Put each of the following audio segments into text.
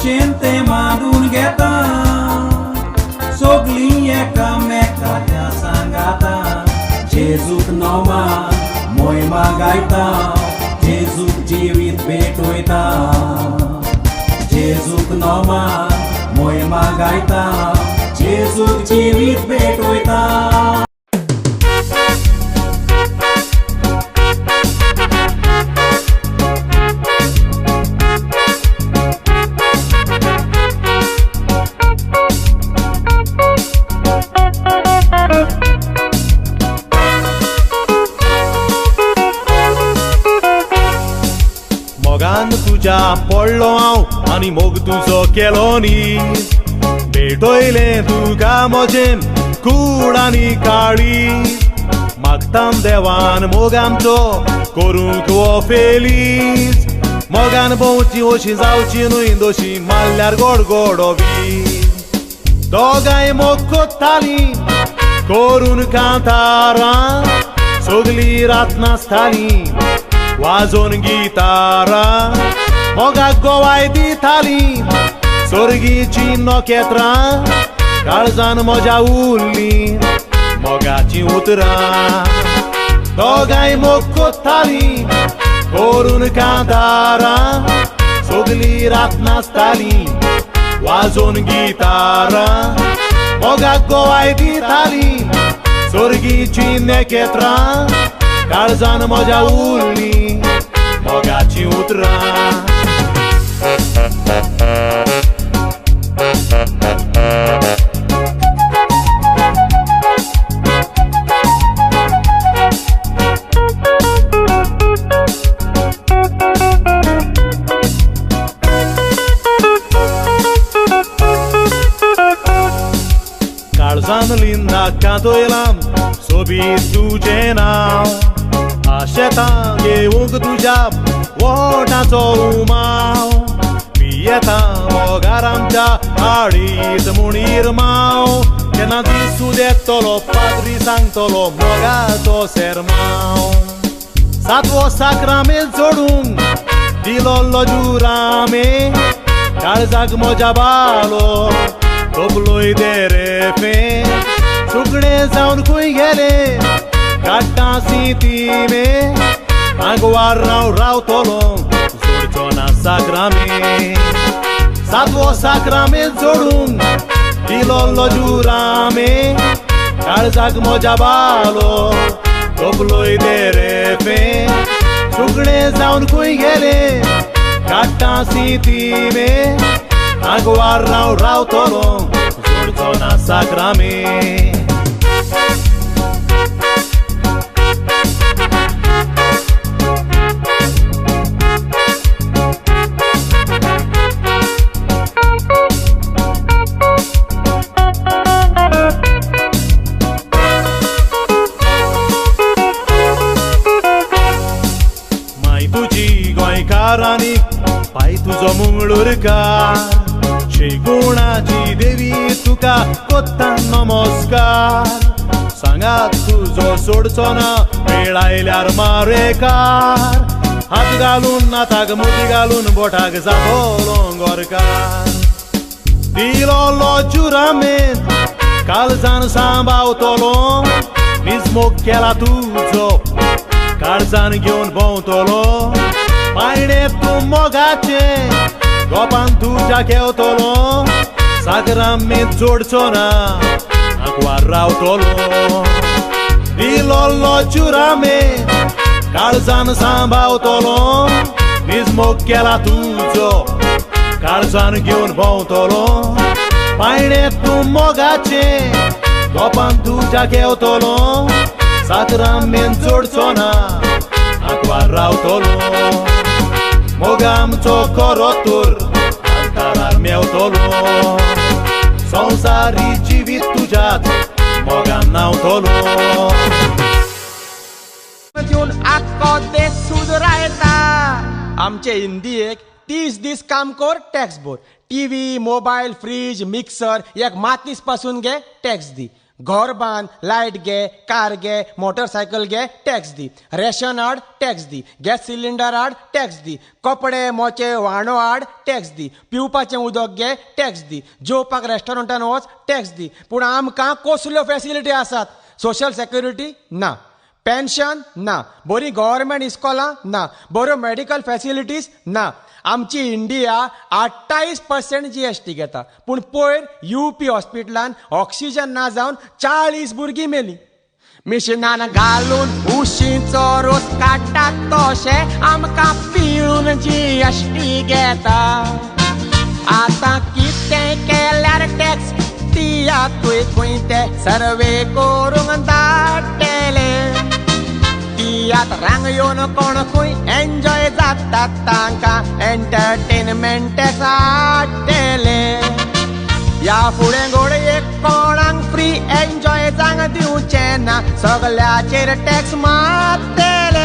भाशेन ते मारून घेता सगळीं एकामेकाच्या सांगाता जेजूक नोमा मोयमा गायता जेजूक जिवीत भेटवयता जेजूक नोमा मोयमा गायता जेजूक जिवीत भेटवयता. मोगान तुज्या पडलो हांव आनी मोग तुजो केलो न्ही भेटयलें तुका म्हजें कूड आनी काळी मागतां देवान मोग आमचो करूंक हो फेलीज मोगान भोंवची अशी जावची न्हय दोशी मारल्यार गोड गोडो वीज दोगांय मोग कोत्तालीं करून कांतारां सगली रात नासतालीं वाजोवन गितारां मोगाक गोवाय दितालीं सोर्गीचीं नखेत्रां काळजान म्हज्या उरलीं मोगाचीं उतरां दोगांय मोग कोत्तालीं करून कांतारां सगली रात नासतालीं वाजोवन गितारां मोगाक गोवाय दितालीं सोर्गीचीं नखेत्रां काळजान म्हज्या उरलीं मोगाचीं उतरां. काळजान लिंदा कांतोयलां सोबीत तुजें नांव आशेतां घेवंक तुज्या वोटाचो उमाव पियेतां मोगार आमच्या आडीत म्हूण इरमाव केन्ना दिसूं देतलो पाद्री सांगतलो मोगाचो सेरमाव सातवो साक्रामेंत जोडूंक दिलोलो जुरामे काळजाक म्हज्या बालो तोपलोय देरेफे सुकणें जावन खंय गेलें काडटा सिंतीमे आंगवार हांव रावतलो जोडचो ना साक्रामेंत सातवो साक्रामेंत जोडूंक दिलोलो जुरामे काळजाक म्हज्या बालो तोपलोय देरेफे सुकणें जावन खंय गेलें काडटा सिंतीमे आंगवार हांव रावतलो जोडचो ना साक्रामेंत. माय तुजी गोंयकारांनी पाय तुजो मंगळूरकार शेगुणाची देवी तुका कोत्ता नमस्कार सांगात तुजो सोडचो ना वेळ आयल्यार मारेकार हात घालून नाताक मुठी घालून बोटाक जातलो गोरकार दिलोलो जुरामेंत काळजान सांबावतलो नीज मोग केला तुजो काळजान घेवन भोंवतलो पायणे तूं मोगाचें गोपान तुज्या घेवतलो सागरामेंत जोडचो ना आंकवार रावतलो दिलोलो जुरामेंत काळजान सांबावतलो नीज मोग केला तुजो काळजान घेवन भोंवतलो पायणे तूं मोगाचें गोपान तुज्या घेवतलो सागरामेंत जोडचो ना आंकवार रावतलो मोग आमचो खरो तर आल्तारार मेवतलो संवसारी जिवीत तुज्याच मोगान न्हांवतलो. येवन आख्खो देश सुदरायता आमचे इंडियेक 30 दीस काम कर टॅक्स भर टीव्ही मोबायल फ्रीज मिक्सर एक मातीस पासून घे टॅक्स दी. घर बांद, लायट घे, कार घे, मोटरसायकल घे, टॅक्स दी, रेशन हाड टॅक्स दी, गॅस सिलिंडर हाड टॅक्स दी, कपडे मोचे व्हाणो हाड टॅक्स दी, पिवपाचें उदक घे टॅक्स दी, जेवपाक रेस्टॉरंटान वच टॅक्स दी. पूण आमकां कसल्यो फॅसिलिटी आसात? सोशल सेक्युरिटी ना, पेन्शन ना, बरी गव्हर्मेंट इस्कॉलां ना, बऱ्यो मेडिकल फॅसिलिटीज ना. आमची इंडिया 28% GST घेता, पूण पयर UP हॉस्पिटलान ऑक्सिजन ना जावन 40 भुरगीं मेलीं. मिशिनान घालून उशींचो रोस काडटात तशें आमकां पिळून GST घेता. आतां कितें केल्यार टॅक्स तियातूय खंय ते सर्वे करूंक धाडटले. तियात रांग येवन कोण खंय एन्जॉय जातात तांकां एंटरटेनमेंट टॅक्स हाडटले. ह्या फुडें घोडयेक कोणाक फ्री एन्जॉय जावंक दिवचें ना, सगल्याचेर टॅक्स मारतले.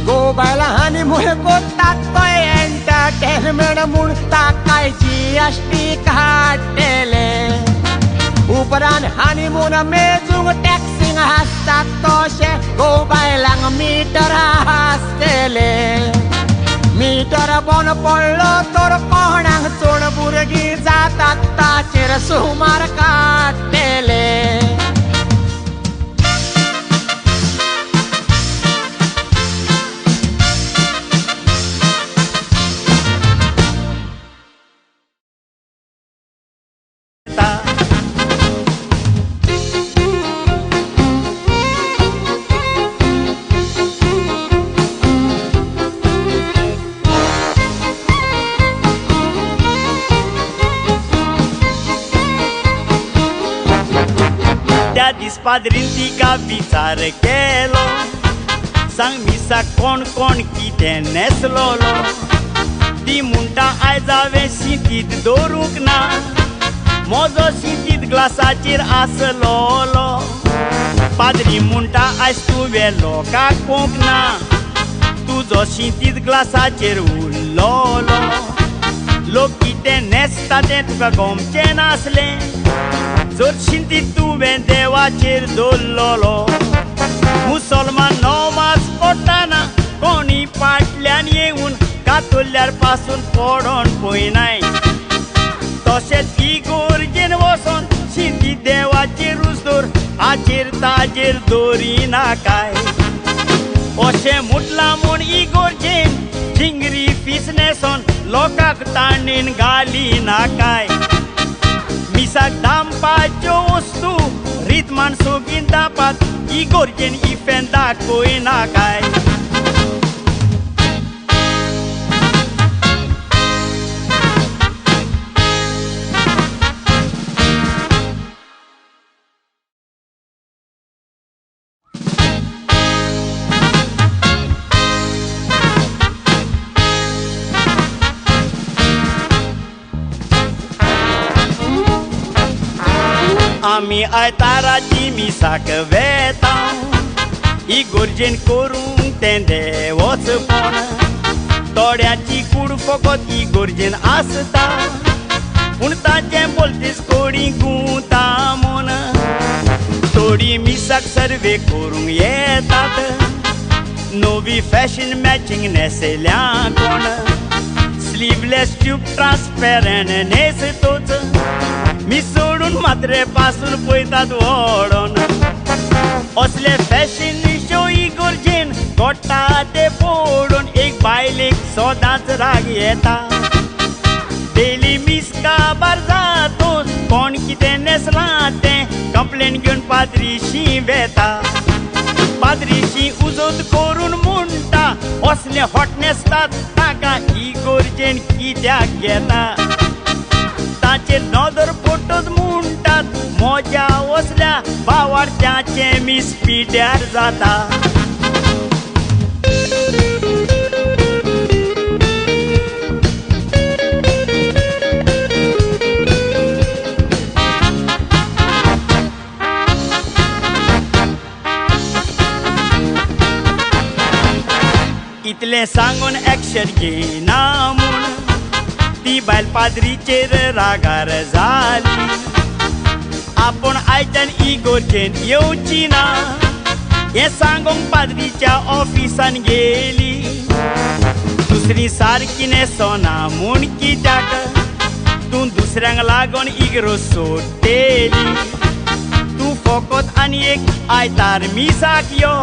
गो बायलां हनीमून करतात तो एंटरटेनमेंट म्हूण ताकाय GST काडटले. उपरांत हनीमून मेजूंक टॅक्सींग आसतात तशें गो बायलांक मिटर आसतले. मिटर बंद पडलो तर कोणाक चड भुरगीं जातात ताचेर सुमार काडटले. त्या दीस पाद्रीन तिका विचार केलो, सांग मिसाक कोण कोण कितें न्हेसलोलो. ती म्हणटा आयज हांवें शिंतीद दवरूंक ना, म्हजो शिंतीद ग्लासाचेर आसलोलो. पाद्री म्हणटा आयज तुवें लोकांक पळोवंक ना, तुजो शिंतीद ग्लासाचेर उरलोलो. लोक कितें न्हेसता तें तुका गमचें नासलें, जर शिंतीद तुवें देवाचेर दवरलोलो. मुसलमान नमाज पडटाना कोणी फाटल्यान येवन कातुल्यार पासून पडोन पळयनाय, तशेंच इगोर्जेन वचोन शिंतीद देवाचेरूच दवर, हाचेर ताजेर दवरिना काय. अशें म्हटलां म्हूण इगोर्जेन झिंगरी फीस न्हेसोन लोकांक ताणेन घालिना काय. मिसाक दामपाच्यो वस्तू रीत माणसोगीन दापात इगोर्जेन इफेन दाखयना काय. आमी आयताराची मिसाक वेता, इगोर्जेन करूंक तें देवचपण. थोड्याची कूड फकत इगोर्जेन आसता, पूण ताचें बोलतीस कोडी गुंता म्हूण. थोडी मिसाक सर्वे करूंक येतात, नवी फॅशन मॅचिंग न्हेसल्या कोण, स्लीवलेस ट्यूब ट्रान्सपेरंट न्हेसतोच मी सोडून मात्रे पासून पळयतात वोडोन. असले फॅशन शो इगोर्जेन गोटा ते पळोवन एक बायलेक सदांच राग येता. डेली मीस काबार जातोच कोण कितें न्हेसलां तें कंप्लेन घेवन पाद्रीशी वेता. पाद्रीशी उजोत करून म्हणटा असले हॉट न्हेसतात ताका इगोर्जेन कित्याक घेता. ताचेर नदर पडटच म्हणटात म्हज्या असल्या बावार्थ्याचें मीस पिड्यार जाता. इतलें सांगून एक्शन घेना म्हूण ती बायल पाद्रीचेर रागार जाली. आपूण आयच्यान इगोर्जेन येवची ना हें सांगूंक पाद्रीच्या ऑफिसान गेली. दुसरी सारकी न्हेसोना म्हूण कित्याक तूं दुसऱ्यांक लागून इगरोज सोडटेली. तूं फकत आनी एक आयतार मिसाक यो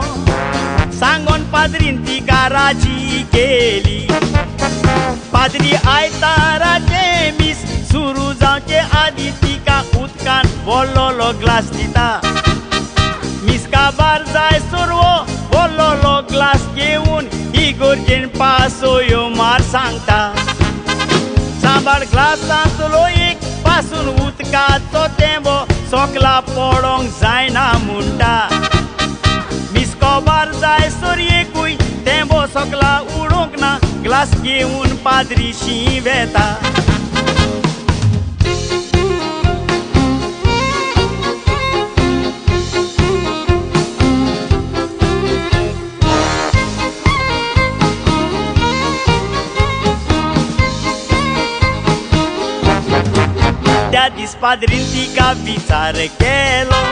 सांगून पाद्रीन तिका राजी केली. पाद्री आयताराचें मीस सुरू जावचे आदी तिका उदकान बोल्लोलो ग्लास दिता. मीस काबार जाय सुरवो बोल्लोलो ग्लास घेवन इगोर्जेन पासयो मार सांगता. सांबार ग्लासांतलो एक पासून उदकाचो तेंबो सोकला पडोंक जायना म्हणटा. मीस काबार जाय सर एकूय तेंबो सोकला उडोवंक ना ग्लास घेवन पाद्री शी वेता. त्या दीस पाद्रीन तिका विचार केलो,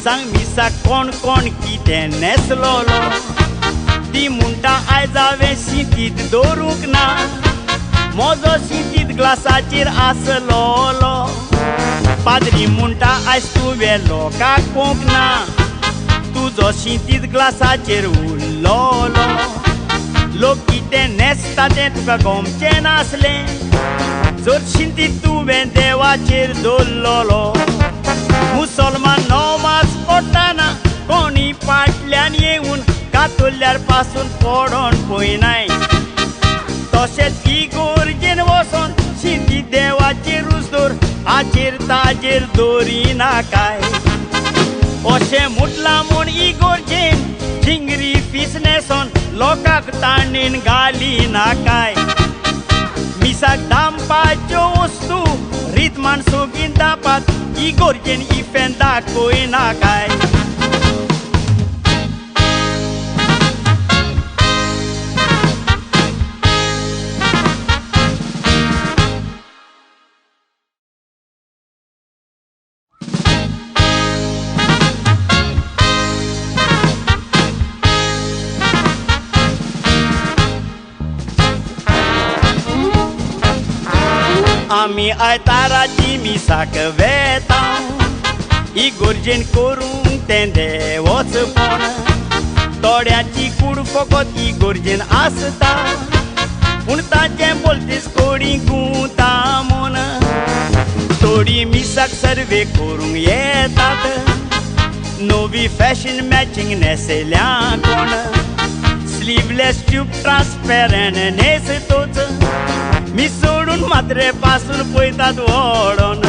सांग मिसाक कोण कोण कितें न्हेसलोलो. ती म्हणटा आयज हांवें शिंतीद दवरूंक ना, म्हजो शिंतीद ग्लासाचेर आसलोलो. पाद्री म्हणटा आयज तुवें लोकांक पळोवंक ना, तुजो शिंतीद ग्लासाचेर उरलोलो. लोक कितें न्हेसता तें तुका गमचें नासलें, जर शिंतीद तुवें देवाचेर दवरलोलो. मुसलमान नमाज पडटाना कोणी फाटल्यान येवन कातुल्यार पासून पडोन पळयनाय, तशेंच इगोर्जेन वचोन शिंती देवाचेरूच दवर हाचेर ताजेर दवरिना काय. अशें म्हटलां म्हूण इगोर्जेन झिंगरी फीस न्हेसोन लोकांक ताणेन घाली ना काय. मिसाक दामपाच्यो वस्तू रीत माणसोगीन दापात इगोर्जेन इफेन दाखयना काय. आमी आयताराची मिसाक वेता इगोर्जेन करूंक तें देवचपण, थोड्याची कूड फकत इगोर्जेन आसता पूण ताचें बोलतीस कोडी गुंता म्हूण. थोडी मिसाक सर्वे करूंक येतात, नवी फॅशन मॅचिंग न्हेसल्या कोण, स्लीवलेस ट्यूब ट्रान्सपेरंट न्हेसतोच मी सोडून मात्रे पासून पळयतात ओडोन.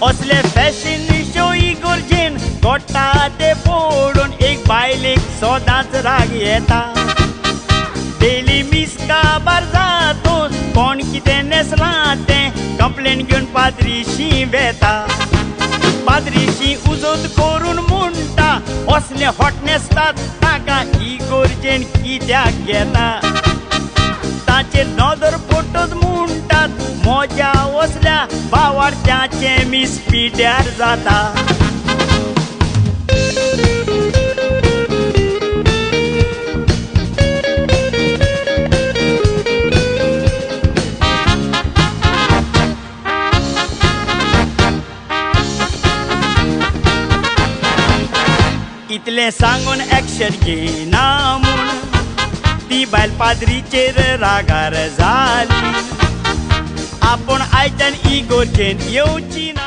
असले फॅशन शो इगोर्जेन गोटा ते पडून एक बायलेक सदांच राग येता. डेली मीस काबार जातोच कोण कितें न्हेसलां तें कंप्लेन घेवन पाद्रीशी वेता. पाद्रीशी उजोत करून म्हणटा असले हॉट न्हेसतात ताका इगोर्जेन कित्याक घेता. ताचेर नदर पडटच म्हणटात म्हज्या वसल्या बावार्थ्याचें मीस पिड्यार जाता. इतलें सांगून एक्शन घेना म्हूण ती बायल पाद्रीचेर रागार जाली. आपूण आयच्यान इगोर्जेन येवची ना.